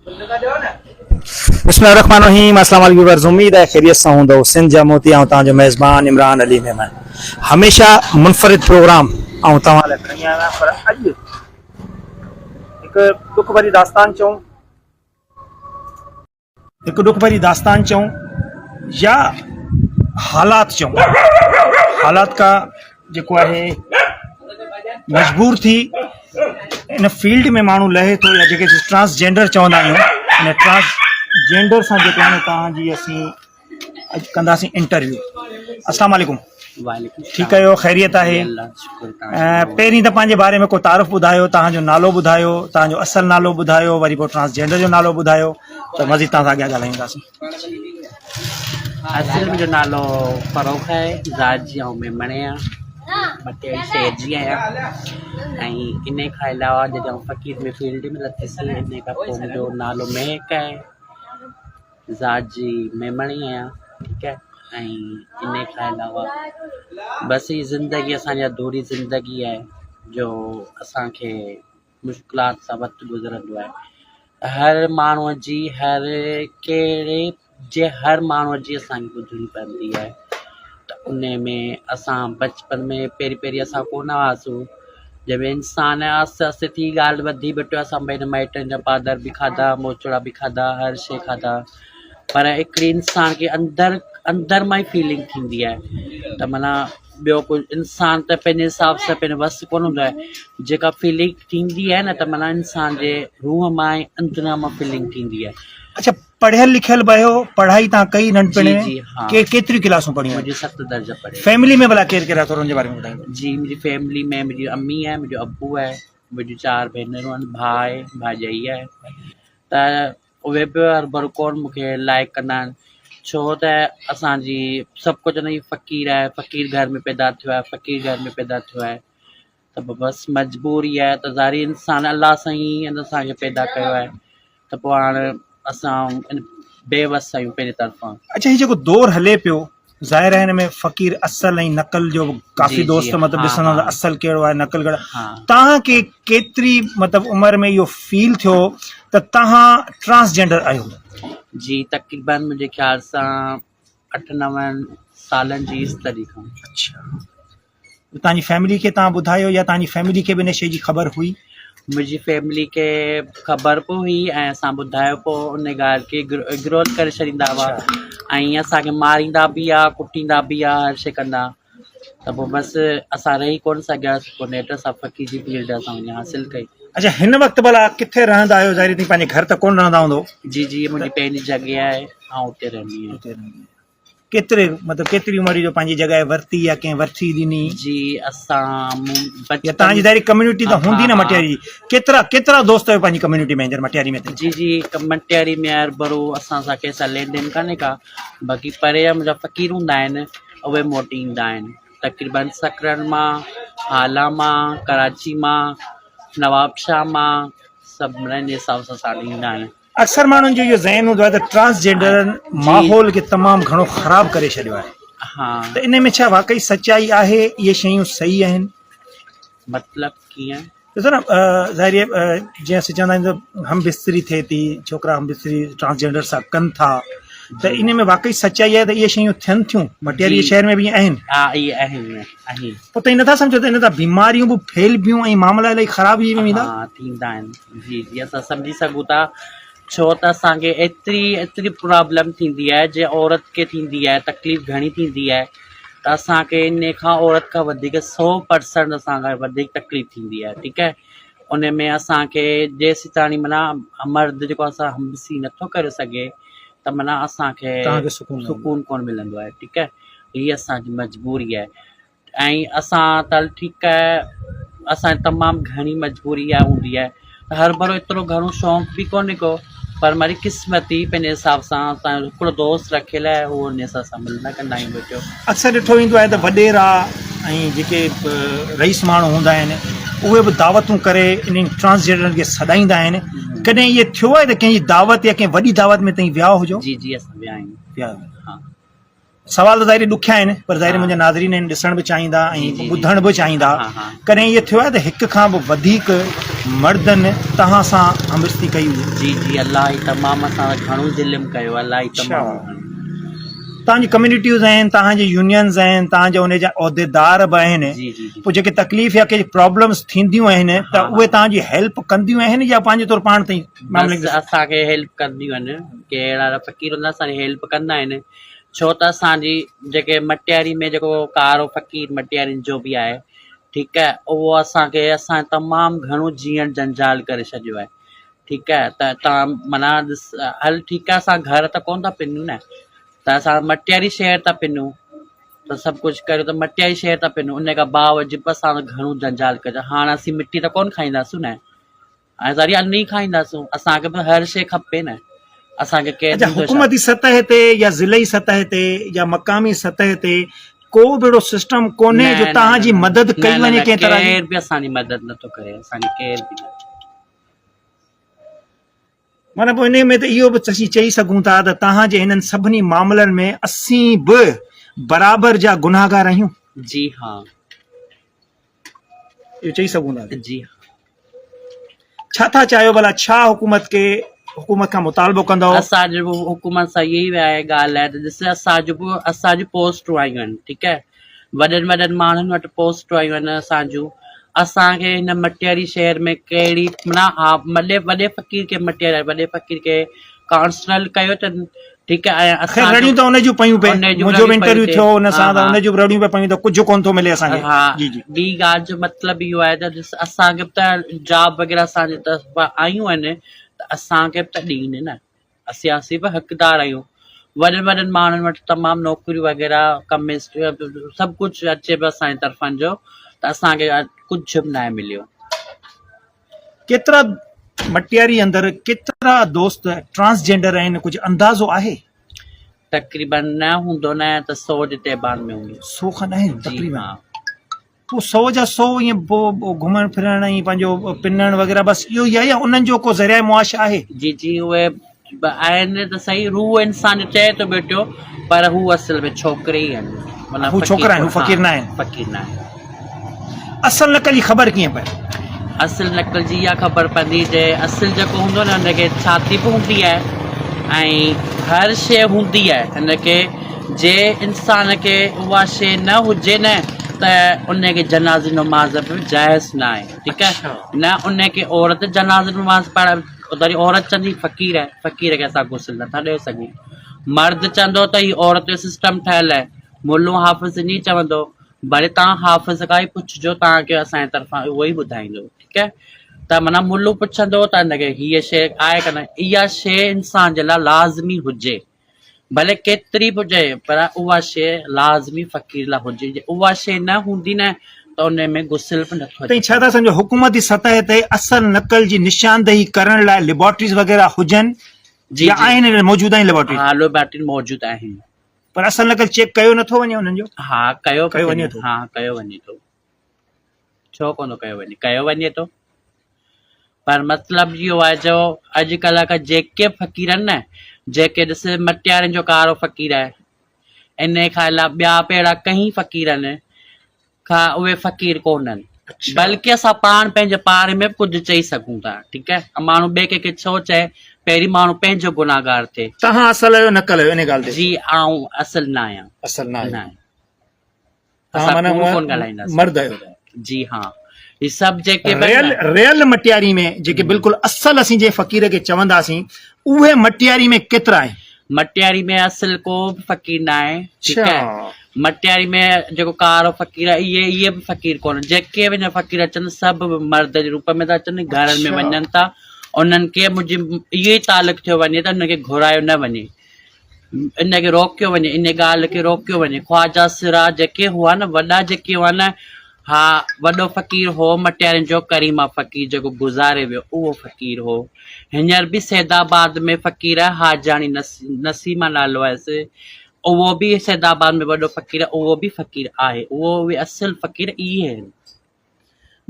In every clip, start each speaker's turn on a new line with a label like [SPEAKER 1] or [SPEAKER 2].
[SPEAKER 1] بسم الله الرحمن الرحيم السلام عليڪم ويورز اميد آهي خيريت سان هوندو سنڌ جا موتي آئون توهان جو ميزبان عمران علي ميمڻ هميشه منفرد پروگرام آئون توهان لاء کڻي آيو آهيان پر اڄ هڪ ڏک ڀري داستان چئون هڪ ڏک ڀري داستان چئون يا حالات چئون حالات کا جيڪو آهي مجبور ٿي ان فيلڊ ۾ ماڻهو لهي ٿو يا جيڪي ٽرانس جينڊر چوندا آهيون ان ٽرانس جينڊر سان جيڪو آهي توهان جي اسين اڄ ڪنداسين انٽرويو السلام عليڪم
[SPEAKER 2] وعليڪم
[SPEAKER 1] ٺيڪ آهيو خيريت آهي پهرين ته پنهنجي باري ۾ ڪو تعارف ٻڌايو توهان جو نالو ٻڌايو توهان جو اصل نالو ٻڌايو وري پوء ٽرانس جينڊر جو نالو ٻڌايو ته مزيد توهان سان اڳيان ڳالهائينداسين
[SPEAKER 2] اصل منهنجو نالو فروخ آهي ذات جي آئون ميمڻ آهيان مٽياري شهر جي آهيان ۽ ان کان علاوه جڏهن آئون فقير ۾ فيلڊ ۾ لٿس ان کان پوء منهنجو نالو مهڪ آهي ذات جي ميمڻ ئي آهيان ٺيڪ آهي ۽ ان کان علاوه بس هي زندگي اسان جي اڌوري زندگي آهي جو اسانکي مشڪلات سان وقت گذرندو آهي هر ماڻهوء جي هر ڪهڙي جي هر ماڻهوء جي اسان کي ٻڌڻي پوندي آهي ته ان ۾ اسان بچپن ۾ پهرين پهرين اسان ڪونه هئاسون جنهن ۾ انسان آهستي آهستي ٿي ڳالهه وڌي ٻٽو اسان پنهنجي مائٽن جا پادر به کاڌا موچڙا به کاڌا هر شيء کاڌا پر هڪڙي انسان کي اندر اندر مان ئي فيلنگ ٿيندي آهي ته معنيٰ ٻيو ڪجهه انسان ته پنهنجي حساب سان پنهنجو وس ڪونه هوندو آهي جيڪا فيلنگ ٿيندي آهي نه ته معنيٰ انسان جي روح مان ۽ اندران مان فيلنگ ٿيندي آهي.
[SPEAKER 1] اڇا پڙهيل لکيل به آهيو پڙهائي تان ڪئي ننڍپڻ
[SPEAKER 2] جي
[SPEAKER 1] ۾
[SPEAKER 2] جي ها
[SPEAKER 1] ڪي ڪيتريون ڪلاسون پڙهيون
[SPEAKER 2] منهنجي ست درجا پڙهيل.
[SPEAKER 1] فيملي ۾ ڀلا ڪير ڪير آهي ٿورو ان جي باري ۾ ٻڌائيندو.
[SPEAKER 2] جي منهنجي فيملي ۾ منهنجي امي آهي منهنجو ابو آهي منهنجون چار ڀينرون آهن ڀاء آهي ڀاڄائي آهي ته اهي به هر ڀر ڪونه مون کي لائيڪ ڪندا آهن ڇو ته اسان جي سڀ ڪو چوندا آهن هي فقير آهي فقير گهر ۾ پيدا ٿيو آهي فقير گهر ۾ پيدا ٿيو آهي ته پوء بس مجبوري آهي ته ظاهري انسان الله سائين اسان کي پيدا ڪيو آهي ته پوء هاڻ اسان بي وس آهيون پنهنجي طرفان.
[SPEAKER 1] اڇا هي جيڪو دور هلي پيو ظاهر آهي هن ۾ فقير اصل ۽ نقل جو به ڪافي دوست مطلب ڏسندا ته اصل ڪهڙو آهي نقل ڪهڙو توهان کي ڪيتري مطلب عمر ۾ اهو فيل ٿيو ته توهان ٽرانسجينڊر آهيو؟
[SPEAKER 2] جي تقريبن منهنجي خيال سان اٺ نون سالن جي هيس تڏهن کان.
[SPEAKER 1] اڇا توهان جي فيملي کي توهان ٻڌايو يا توهان جي فيملي کي به ان شيء جي خبر هئي؟
[SPEAKER 2] منهنجي فيملي کي خبر به هئي ۽ اسان ٻڌايو پوء ان ڳالهه کي اگنور ڪري ڇڏيندا هئا ۽ اسان کي ماريندا به هئا ڪٽيندا به هئا هر شيء ڪندا ته پوء بس اسان رهي ڪونه سگهياسين پوء نيٺ اسان فقير جي فيلڊ اسان وڃي حاصل ڪئي.
[SPEAKER 1] اڇا هن وقت ڀلا ڪٿي رهندا آهيو ظاهري تائين پنهنجي گهر ته ڪونه رهندا هوندو؟
[SPEAKER 2] جي جي منهنجي پنهنجي جڳهه آهي آئون اتي رهندي آهيان.
[SPEAKER 1] ڪيتري مطلب ڪيتري عمر جو پنهنجي جڳهه ورتي يا ڪنهن ورٿي ڏني؟
[SPEAKER 2] جي اسان مون
[SPEAKER 1] يا تان جي ظاهري ڪميونٽي ته هوندي نه مٽياري جي ڪيترا ڪيترا دوست آهيو پنهنجي ڪميونٽي ۾ هينئر مٽياري ۾
[SPEAKER 2] جي جي مٽياري ۾ هر ڀرو اسان سان ڪنهن سان لين دين ڪانهي ڪا باقي پري جا منهنجا فقير هوندا آهن اهي مون وٽ ايندا آهن تقريبن سکرن مان هالا مان ڪراچي مان نوابشاهه مان سڀ مڙني جي حساب سان ساڻ ايندا آهن.
[SPEAKER 1] اڪثر ماڻهن جو اهو ذهن هوندو آهي ته ٽرانس جينڊرن ماحول کي تمام گهڻو خراب ڪري ڇڏيو آهي ته ان ۾ ڇا واقعي سچائي آهي اهي شيون صحيح آهن؟
[SPEAKER 2] مطلب ڪيئن؟
[SPEAKER 1] ڏسو نه ظاهري جيئن اسين چوندا آهيون ته هم بستري ٿئي ٿي ڇوڪرا هم بستري ٽرانس جينڊر سان ڪن ٿا ته ان ۾ واقعي سچائي آهي ته اهي شيون ٿين ٿيون مٽياري شهر ۾ به آهن
[SPEAKER 2] ها اهي آهن آهن
[SPEAKER 1] پوء توهين نٿا سمجهو ته ان تان بيماريون به ڦهلبيون ۽ معاملا الاهي خراب ٿي ويندا
[SPEAKER 2] ها ٿيندا آهن جي جي اسان سمجهي سگهون ٿا ڇو ته اسان کي ايتري ايتري پرابلم ٿيندي آهي جي عورت کي ٿيندي آهي تڪليف گهڻي ٿيندي آهي ته اسان کي ان کان عورت کان وڌيڪ سو پرسنٽ اسان کان وڌيڪ تڪليف ٿيندي آهي ٺيڪ آهي ان ۾ اسان کي جيسين تاڻي معنيٰ مرد جيڪو اسان همسي نٿو ڪري سگهي ته معنيٰ اسان کي سڪون ڪونه ملندو آهي ٺيڪ آهي هي اسان جي مجبوري آهي ۽ اسان ته هل ٺيڪ آهي اسان جي تمام گهڻي مجبوري اها هوندي آهي ته هر ڀرو ايترو گهڻو شوق به ڪونهي ڪو پر ماري قسمت ئي پنهنجي حساب سان اسان جو هڪڙو دوست رکيل آهي اهو ان سان اسان ملندا ڪندا آهيون ويٺو.
[SPEAKER 1] اڪثر ڏٺو ويندو آهي ته وڏيرا ۽ جيڪي رئيس ماڻهو هوندا آهن اهي به دعوتون ڪري انهن ٽرانسجينڊرن کي سڏائيندا آهن ڪڏهن ائين ٿيو آهي ته ڪنهن جي دعوت يا ڪنهن وڏي دعوت ۾ توهين ويا هجو؟
[SPEAKER 2] جي جي اسان ويا آهيون.
[SPEAKER 1] ويا آهيو.
[SPEAKER 2] ها.
[SPEAKER 1] سوال ته ظاهري ڏکيا آهن پر ظاهري منهنجا ناظرين آهن ڏسڻ به چاهيندا ۽ ٻڌڻ به چاهيندا ڪڏهن ائين ٿيو آهي ته هڪ کان به وڌيڪ مردن توهان سان همرستي ڪئي هجي؟
[SPEAKER 2] جي جي الله هي تمام اسان سان گهڻو ظلم ڪيو الله هي تمام گهڻو.
[SPEAKER 1] توهان جي ڪميونٽيز آهن توهان جي يونينز آهن توهان جا ان جا عهديدار به آهن پوء جيڪي تڪليف يا ڪي پرابلمز ٿينديون آهن ته اهي توهان جي هيلپ ڪنديون آهن يا پنهنجي طور پاڻ تائين
[SPEAKER 2] معاملي بس اسان کي هيلپ ڪنديون آهن ڪي اهڙا فقير هوندا اسان جي هيلپ ڪندا آهن ڇو ته اسان جي جيڪي مٽياري ۾ جيڪو ڪارو فقير مٽيارين جو به آهي ٺيڪ آهي اهو اسان کي اسان تمام گهڻو جيئڻ جنجال ڪري ڇڏيو آهي ٺيڪ آهي ته تان معنيٰ ڏس هل ٺيڪ آهي اسان گهر ته ڪونه ٿا پنون نه ته اسان مٽياري شهر ٿا پنون ته سڀ ڪجهه ڪريو ته مٽياري شهر ٿا پنون ان کان باوجود به اسان گهڻو جنجال ڪجو هاڻ اسين مٽي ته ڪونه کائينداسون نه ۽ وري ان ئي کائينداسون اسان کي به هر شيء کپي نه اسان کي ڪير
[SPEAKER 1] اچا حڪومتي سطح تي يا ضلعي سطح تي يا مقامي سطح تي ڪو به اهڙو سسٽم ڪونهي جو توهان جي مدد ڪئي وڃي ڪنهن طرح
[SPEAKER 2] جي؟ ڪير به اسان جي مدد نٿو ڪري اسان جي ڪير به نه.
[SPEAKER 1] معنيٰ پوء انهيء ۾ ته اهو به اسين چئي سگهون ٿا ته توهان جي هنن سڀني معاملن ۾ اسين به برابر جا گنهگار آهيون.
[SPEAKER 2] جي ها.
[SPEAKER 1] اهو چئي سگهون ٿا.
[SPEAKER 2] جي ها.
[SPEAKER 1] ڇا ٿا چاهيو ڀلا ڇا حڪومت کي حڪومت کان مطالبو ڪندؤ؟
[SPEAKER 2] اسان جو به حڪومت سان اها ئي ڳالهه آهي ته ڏس اسان جو به اسان جون پوسٽون آيون آهن ٺيڪ آهي وڏن وڏن ماڻهن وٽ پوسٽون آيون آهن اسان جون اسان کي هن مٽياري شهر ۾ ڪهڙي معنيٰ ها وڏي وڏي فقير کي مٽياري وڏي فقير کي ڪائونسلر ڪيو اٿن ٺيڪ آهي ۽
[SPEAKER 1] خير
[SPEAKER 2] اسان جو
[SPEAKER 1] رڙيون ته ان جون پيون پئي
[SPEAKER 2] ان جون
[SPEAKER 1] منهنجو به
[SPEAKER 2] رڙيون پيون
[SPEAKER 1] انٽرويو
[SPEAKER 2] ٿي
[SPEAKER 1] ٿيو ان
[SPEAKER 2] ها
[SPEAKER 1] سان ته
[SPEAKER 2] ها
[SPEAKER 1] ان جون به رڙيون پئي پيون ته ڪجهه ڪونه ٿو ملي اسان کي
[SPEAKER 2] ها
[SPEAKER 1] جي جي
[SPEAKER 2] ٻي ڳالهه جو مطلب اهو آهي ته ڏس اسان کي به ته جاب وغيره اسان جي طرف آيون آهن ته اسان کي به ته ڏين نه اسين اسين به حقدار آهيون وڏن وڏن ماڻهن وٽ تمام نوڪريون وغيره ڪمسٽ سڀ ڪجهه اچي پيو اسان جي طرفن جو ته اسان کي ڪجهه به ناهي مليو.
[SPEAKER 1] ڪيترا مٽياري اندر ڪيترا دوست ٽرانسجينڊر آهن ڪجهه اندازو آهي؟
[SPEAKER 2] تقريبن نه هوندو نه ته سو جي تعداد ۾ هوندو.
[SPEAKER 1] سو کن آهن تقريبن پوء سو جا سو ائين پوء گهمڻ ڦرڻ ۽ پنهنجو پنڻ وغيره بس اهو ئي آهي يا انهن جو ڪو ذريعه معاش آهي؟
[SPEAKER 2] جي جي اهي آهن ته صحيح روح انسان جو چئي ٿو ٻيٽو پر هو اصل ۾ ڇوڪري ئي آهن معنيٰ
[SPEAKER 1] هو ڇوڪرا آهن هو فقير نه آهن
[SPEAKER 2] فقير نه آهن.
[SPEAKER 1] اصل نقل جي خبر ڪيئن پئي؟
[SPEAKER 2] اصل نقل جي اها خبر پوندي جي اصل جيڪو هوندو نه ان کي ڇاتي به هوندي آهي ۽ هر شيء هوندي آهي ان کي جي انسان کي اها شيء نه هجي نه ته ان کي جنازي نماز به جائز نه آهي ٺيڪ آهي نه ان کي عورت جنازي نماز پڙهائي وري عورت چوندي فقير آهي فقير کي اسان غسل نٿا ڏئي سگهون مرد چوندو ته هي عورت جو سسٽم ٺهيل آهي ملو حافظ ائين چوندو ڀلي توهان حافظ کان ئي پڇجو توهان کي اسان جي طرفان اهو ئي ٻڌائيندو ٺيڪ آهي ته معنيٰ ملو پڇندو ته هن کي هيء شيء آهي ڪنه اها شيء انسان جي لاء لازمي هجي ڀلي ڪيتري به هجي پر اها شيء لازمي فقير لاء هجي جي اها شيء نه هوندي نه ته ان ۾ غسل به نٿو اچي.
[SPEAKER 1] تئين ڇا ٿا سمجهو حڪومتي سطح تي اصل نقل جي نشاندهي ڪرڻ لاء ليبارٽريز وغيره هجن
[SPEAKER 2] جي
[SPEAKER 1] يا
[SPEAKER 2] جي
[SPEAKER 1] آهن انهن موجود آهن ليبارٽريز؟
[SPEAKER 2] ها ليبارٽريون موجود آهن.
[SPEAKER 1] پر اصل نقل چيڪ ڪيو نٿو وڃي انهن جو؟
[SPEAKER 2] ها ڪيو
[SPEAKER 1] ڪيو وڃي ٿو.
[SPEAKER 2] ها ڪيو وڃي ٿو. ڇو ڪونه ڪيو وڃي ڪيو وڃي ٿو پر مطلب اهو آهي جو اڄ ڪلهه کان جيڪي فقير آهن نه جيڪي ڏس مٽيارين جو ڪارو فقير آهي ان کان علاوه ٻيا به اهڙا ڪئين فقير آهن کان اهي فقير ڪونهن بلڪه اسان پاڻ پنهنجي پاڙي ۾ به ڪجهه چئي سگهون ٿا ٺيڪ آهي ماڻهو ٻئي ڪنهن کي ڇو چئي پهرين ماڻهو پنهنجو گناهگار ٿئي.
[SPEAKER 1] توهان اصل آهيو نقل آهيو ان ڳالهه تي.
[SPEAKER 2] جي آئون اصل نه آهيان.
[SPEAKER 1] اصل نه آهيو.
[SPEAKER 2] نه آهيان. اسان ڪوڙ ڪون ڳالهائينداسين.
[SPEAKER 1] مرد آهيو توهان.
[SPEAKER 2] جي ها هي سڀ جيڪي به
[SPEAKER 1] ريل ريل مٽياري ۾ جيڪي بلڪل اصل اسين جنهن فقير کي چونداسين اهي مٽياري ۾ ڪيترا آهن؟
[SPEAKER 2] مٽياري ۾ اصل ڪو به فقير نه آهي ٺيڪ آهي مٽياري ۾ جيڪو ڪارو فقير آهي اهي اهي به فقير ڪونهن جيڪي به هن فقير اچن سڀ مرد جي روپ ۾ ٿا اچن گهرن ۾ وڃن ٿا انهن کي منهنجي اهو ئي تعلق ٿيو وڃي ته انهن کي گهرايو نه وڃي ان کي روڪيو وڃي، ان ڳالهه کي روڪيو وڃي. خواجه سرا جيڪي هئا نه، وڏا جيڪي هئا نه، ها وڏو فقير هو مٽيارين جو ڪريما فقير جيڪو گذاري ويو، اهو فقير هو. هينئر به سيد آباد ۾ فقير آهي، حاجاڻي نسيمه نالو آهيس، اهو به سيد آباد ۾ وڏو فقير آهي، اهو به فقير آهي. اهو اهي اصل فقير اهي آهن.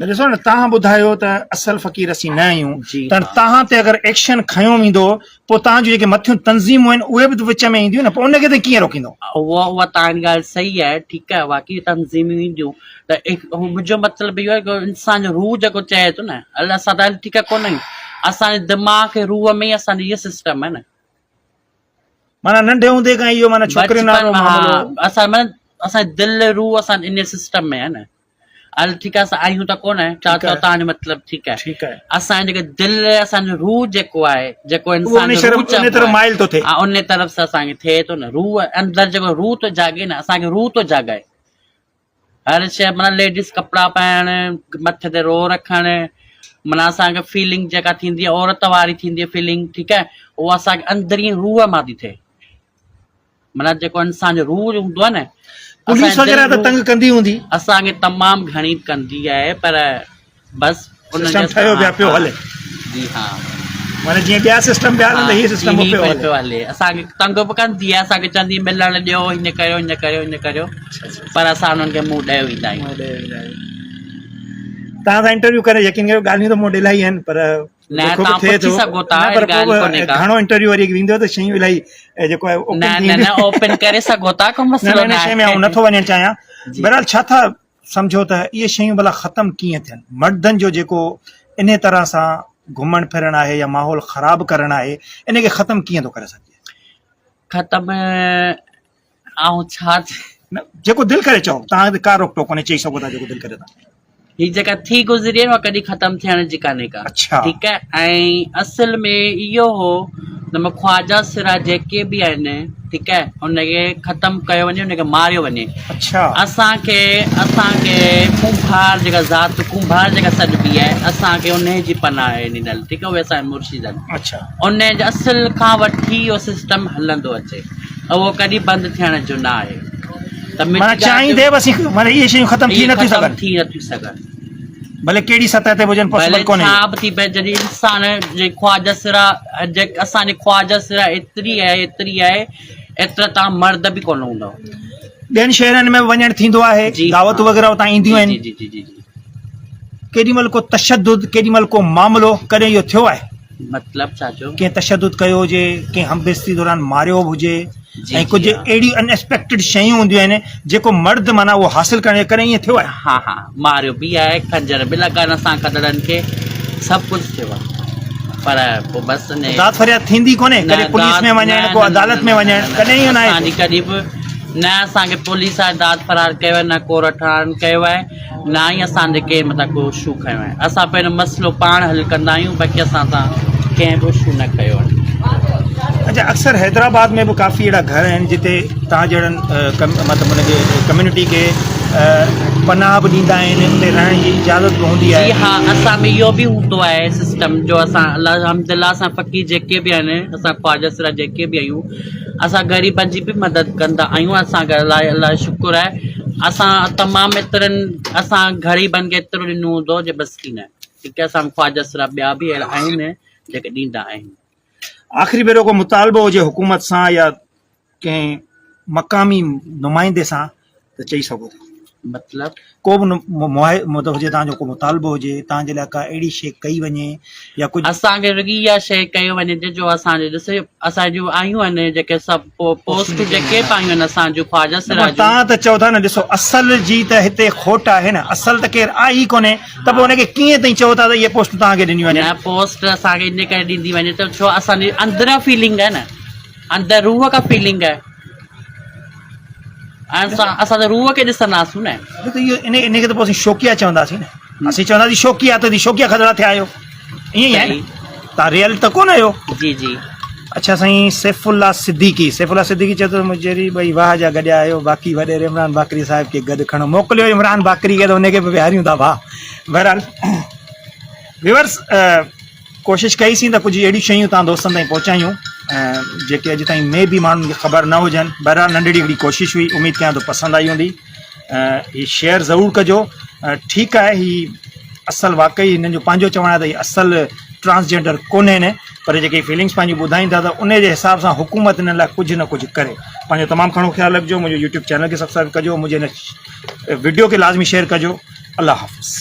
[SPEAKER 1] نه ڏسو نه تهان ٻڌايو ته اصل فقير اسين نه آهيون ته تهان تي اگر ايڪشن کنيو ويندو پوء تهان جون جيڪي مٿيون تنظيمون آهن اهي به ته وچ ۾ اينديون نه پوء ان کي ته ڪيئن روڪيندو.
[SPEAKER 2] اها اها تهان جي ڳالهه صحيح آهي ٺيڪ آهي واقعي تنظيمون اينديون ته منهنجو مطلب اهو آهي ته انسان جو روح جيڪو چئي ٿو نه الله اسان ته ٺيڪ آهي ڪونه آهيون اسان جي دماغ کي روح ۾ ئي اسان جي اهي سسٽم آهي نه.
[SPEAKER 1] معنيٰ ننڍي هوندي کان اهو معنيٰ ڇوڪرين وارو معاملو.
[SPEAKER 2] اسان معنيٰ اسان جي دل روح اسان انهي سسٽم ۾ آهي نه. هل ٺيڪ آهي اسان آهيون ته ڪونه ڇا چئو توهان جو مطلب ٺيڪ آهي
[SPEAKER 1] ٺيڪ آهي
[SPEAKER 2] اسان جي جيڪي دل اسان جو روح جيڪو آهي جيڪو انسان جو روح
[SPEAKER 1] ان طرف مائل ٿو ٿئي
[SPEAKER 2] ها ان طرف سان اسان کي ٿئي ٿو نه روح اندر جيڪو روح ٿو جاڳي نه اسان کي روح ٿو جاڳائي هر شيء معنيٰ ليڊيز ڪپڙا پائڻ مٿي تي رو رکڻ معنيٰ اسان کي فيلنگ جيڪا ٿيندي آهي عورت واري ٿيندي آهي فيلنگ ٺيڪ آهي اها اسان کي اندرين روح مان ٿي ٿئي معنيٰ جيڪو انسان جو روح هوندو آهي نه
[SPEAKER 1] پوليس وغيره ته تنگ ڪندي هوندي.
[SPEAKER 2] اسان کي تمام گهڻي ڪندي آهي پر بس
[SPEAKER 1] ان سسٽم ٺهيو پيا پيو هلي.
[SPEAKER 2] جي ها
[SPEAKER 1] معنيٰ جيئن ٻيا سسٽم پيا هلن ته هي سسٽم به پيو
[SPEAKER 2] هلي. هلي اسان کي تنگ به ڪندي آهي اسان کي چوندي ملڻ ڏيو هيئن ڪريو هيئن ڪريو هيئن ڪريو پر اسان انهن کي منهن ڏيو ويندا آهيون.
[SPEAKER 1] توهان سان انٽرويو ڪري يقين ڪريو ڳالهيون ته مون وٽ الاهي آهن پر
[SPEAKER 2] نه توهان پڇي سگهو ٿا
[SPEAKER 1] اهڙي ڳالهه ڪونهي ڪا. گهڻو انٽرويو وري ويندو ته شيون الاهي جيڪو آهي
[SPEAKER 2] اوپن ٿي نه نه نه اوپن ڪري سگهو ٿا ڪو مسئلو
[SPEAKER 1] نه آهي. نه نه ان شي ۾ آئون نٿو وڃڻ چاهيان بهرحال ڇا ٿا سمجهو ته اهي شيون ڀلا ختم ڪيئن ٿين مردن جو جيڪو انهي طرح سان گهمڻ ڦرڻ آهي يا ماحول خراب ڪرڻ آهي ان کي ختم ڪيئن ٿو ڪري سگهجي؟
[SPEAKER 2] ختم آئون ڇا
[SPEAKER 1] نه جيڪو دل ڪري چئو توهان تي ڪا روڪ ٽوڪ ڪونهي چئي سگهو ٿا جيڪو دل ڪري توهان.
[SPEAKER 2] هي جيڪا ٿي گذري آهي اها ڪڏهن ختم ٿيڻ جي ڪانهي ڪا
[SPEAKER 1] اڇا
[SPEAKER 2] ٺيڪ آهي ۽ اصل ۾ اهو هو ته م خواجا سرا جيڪي به آهن ٺيڪ آهي ان کي ختم ڪيو وڃي ان کي ماريو وڃي
[SPEAKER 1] اڇا
[SPEAKER 2] اسان کي اسان کي ڪنڀار جيڪا ذات ڪنڀار جيڪا سڏبي آهي اسان کي انهي جي پناهه ڏنل ٺيڪ آهي اهي اسان جا مرشد آهن
[SPEAKER 1] اڇا
[SPEAKER 2] انهي جي اصل کان وٺي اهو سسٽم هلندو اچي اهو ڪڏهن بند ٿيڻ جو نه آهي
[SPEAKER 1] ته معنيٰ چاهيندي به اسين معنيٰ اهي شيون ختم ٿي نٿيون سگهن.
[SPEAKER 2] ٿي نٿيون سگهن.
[SPEAKER 1] ڀلي ڪهڙي سطح تي به هجن پاسيبل ڪونهي.
[SPEAKER 2] ڀلي ڇا به ٿي پئي جڏهن انسان جي خواجه سرا اسان جي خواجه سرا ايتري آهي ايتري آهي ايترا تان مرد به ڪونه هوندو.
[SPEAKER 1] ٻين شهرن ۾ به وڃڻ ٿيندو آهي دعوتون وغيره اتان اينديون آهن.
[SPEAKER 2] جي جي جي جي.
[SPEAKER 1] ڪيڏي مهل ڪو تشدد ڪيڏي مهل ڪو معاملو ڪڏهن اهو ٿيو آهي؟
[SPEAKER 2] مطلب ڇا جو؟
[SPEAKER 1] ڪنهن تشدد ڪيو هجي، ڪنهن همبستي دوران ماريو به هجي ۽ ڪجهه اهڙيون ان ايڪسپيڪٽيڊ شيون هونديون آهن جيڪو مرد معنيٰ اهو حاصل ڪرڻ جي ڪڏهن ائين ٿيو آهي؟
[SPEAKER 2] ها ها ماريو به آهي، خنجر به لڳا آهن اسان کدڙن کي، سڀ ڪجهه ٿيو آهي پر پوء بس انهي.
[SPEAKER 1] داد فرياد ٿيندي ڪونهي ڪڏهن پوليس ۾ وڃڻ ڪو عدالت ۾ وڃڻ ڪڏهن ائين ناهي
[SPEAKER 2] ٿيو. ڪڏهن به نه اسان کي پوليس وارن داد فرياد ڪيو آهي نه ڪورٽ وارن ڪيو آهي. نه ئي اسان تي ڪنهن مٿان ڪو اشو کنيو آهي اسان پنهنجو مسئلو پاڻ حل ڪندا آهيون باقي اسان سان ڪنهن به اشو نه ڪيو آهي.
[SPEAKER 1] اچا اڪثر حيدرآباد ۾ به ڪافي اهڙا گهر آهن جتي توهان جهڙن مطلب ان کي ڪميونٽي کي پناهه به ڏيندا آهن اتي رهڻ جي اجازت به هوندي آهي.
[SPEAKER 2] جي ها اسان ۾ اهو به هوندو آهي سسٽم جو اسان الحمدلله اسان فقير جيڪي به آهن اسان خواجه سرا جيڪي به آهيون اسان غريبن جي به مدد ڪندا آهيون اسان کي الله الله جو شڪر آهي اسان تمام ايترن اسان غريبن کي ايترو ڏنو هوندو جو بس ئي نه ٺيڪ آهي اسان خواجه سرا ٻيا به اهڙا آهن جيڪي ڏيندا آهن.
[SPEAKER 1] آخري ڀيرو ڪو مطالبو هجي حڪومت سان يا ڪنهن مقامي نمائندي سان ته چئي سگهو ٿا.
[SPEAKER 2] مطلب؟
[SPEAKER 1] ڪو به مطلب هجي توهان جو ڪو مطالبو هجي توهان جي لاء ڪا اهڙي شيء ڪئي وڃي يا ڪجهه.
[SPEAKER 2] اسان کي رڳي اها شيء ڪئي وڃي جي جو اسان جي ڏس اسان جون آيون آهن جيڪي سڀ پوسٽون جيڪي به آيون آهن اسان جون خواجه سرا جون.
[SPEAKER 1] توهان ته چئو ٿا نه ڏسو اصل جي ته هتي کوٽ آهي نه اصل ته ڪير آهي ئي ڪونهي ته پوء ان کي ڪيئن تئين چئو ٿا ته اهي پوسٽون توهان کي ڏنيون وڃن.
[SPEAKER 2] نه پوسٽ اسان کي ان ڪري ڏيندي وڃي ته ڇو اسان جي اندران فيلنگ آهي نه اندر روح کان فيلنگ آهي. اسان اسان ته روح کي ڏسنداسون نه.
[SPEAKER 1] نه ته اهو ان ان کي ته پوء اسين شوقيا چونداسين نه. اسين چونداسين شوقيا ته شوقيا کدڙا ٿيا آهيو. ائين ئي آهي نه. تان ريئل ته ڪونه آهيو.
[SPEAKER 2] جي جي.
[SPEAKER 1] اڇا سائين سيف الله صديقي سيف الله صديقي چئي ٿو مجري ٻئي واهه جا گڏيا آهيو باقي وڏيري عمران باقري صاحب کي گڏ کڻو موڪليو عمران باقري کي ته ان کي به ويهاريون ٿا ڀاء بهرحال ويورس ڪوشش ڪئي سين ته ڪجهه اهڙيون شيون توهان دوستن تائين پهچايون جيڪي اڄ تائين مي بي ماڻهن کي خبر نه هجن بهرحال ننڍڙي هڪڙي ڪوشش هئي اميد ڪيان ٿو پسند آئي هوندي هي شيئر ضرور ڪجو ٺيڪ آهي هي اصل واقعي هنن جو پنهنجو چوڻ آهي ته هي اصل ٽرانسجينڊر ڪونهن پر جيڪي فيلنگس پنهنجون ٻڌائين ٿا ته ان جي حساب سان حڪومت هنن لاء ڪجهه نه ڪجهه ڪري پنهنجو تمام گهڻو خيال رکجو منهنجو يوٽيوب چينل کي سبسڪرائب ڪجو منهنجي هن وڊيو کي لازمي شيئر ڪجو الله حافظ.